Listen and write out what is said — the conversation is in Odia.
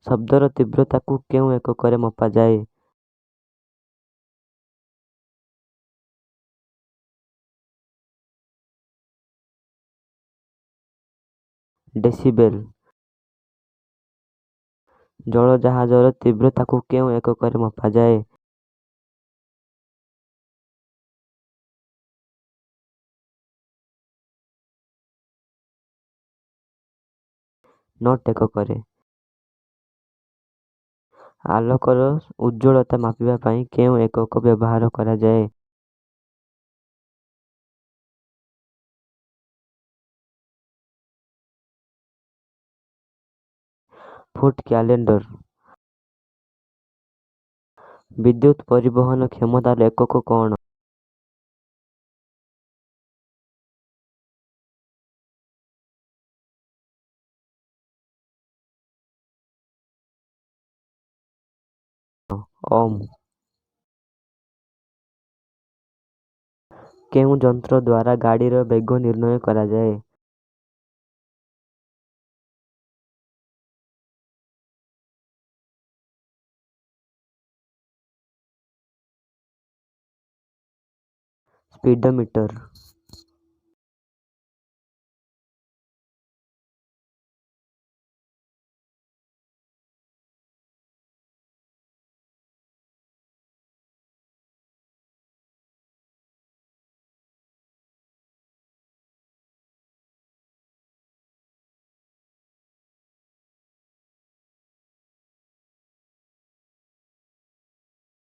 ଶବ୍ଦର ତୀବ୍ରତାକୁ କେଉଁ ଏକକରେ ମପାଯାଏ? ଡେସିବେଲ୍। ଜଳଜାହାଜର ତୀବ୍ରତାକୁ କେଉଁ ଏକକରେ ମପାଯାଏ? Not ଏକକରେ। ଆଲୋକର ଉଜ୍ଜ୍ୱଳତା ମାପିବା ପାଇଁ କେଉଁ ଏକକ ବ୍ୟବହାର କରାଯାଏ? Foot candle. ବିଦ୍ୟୁତ ପରିବହନ କ୍ଷମତାର ଏକକ କ'ଣ? ଓମ୍। କେଉଁ ଯନ୍ତ୍ର ଦ୍ୱାରା ଗାଡ଼ିର ବେଗ ନିର୍ଣ୍ଣୟ କରାଯାଏ? ସ୍ପିଡୋମିଟର।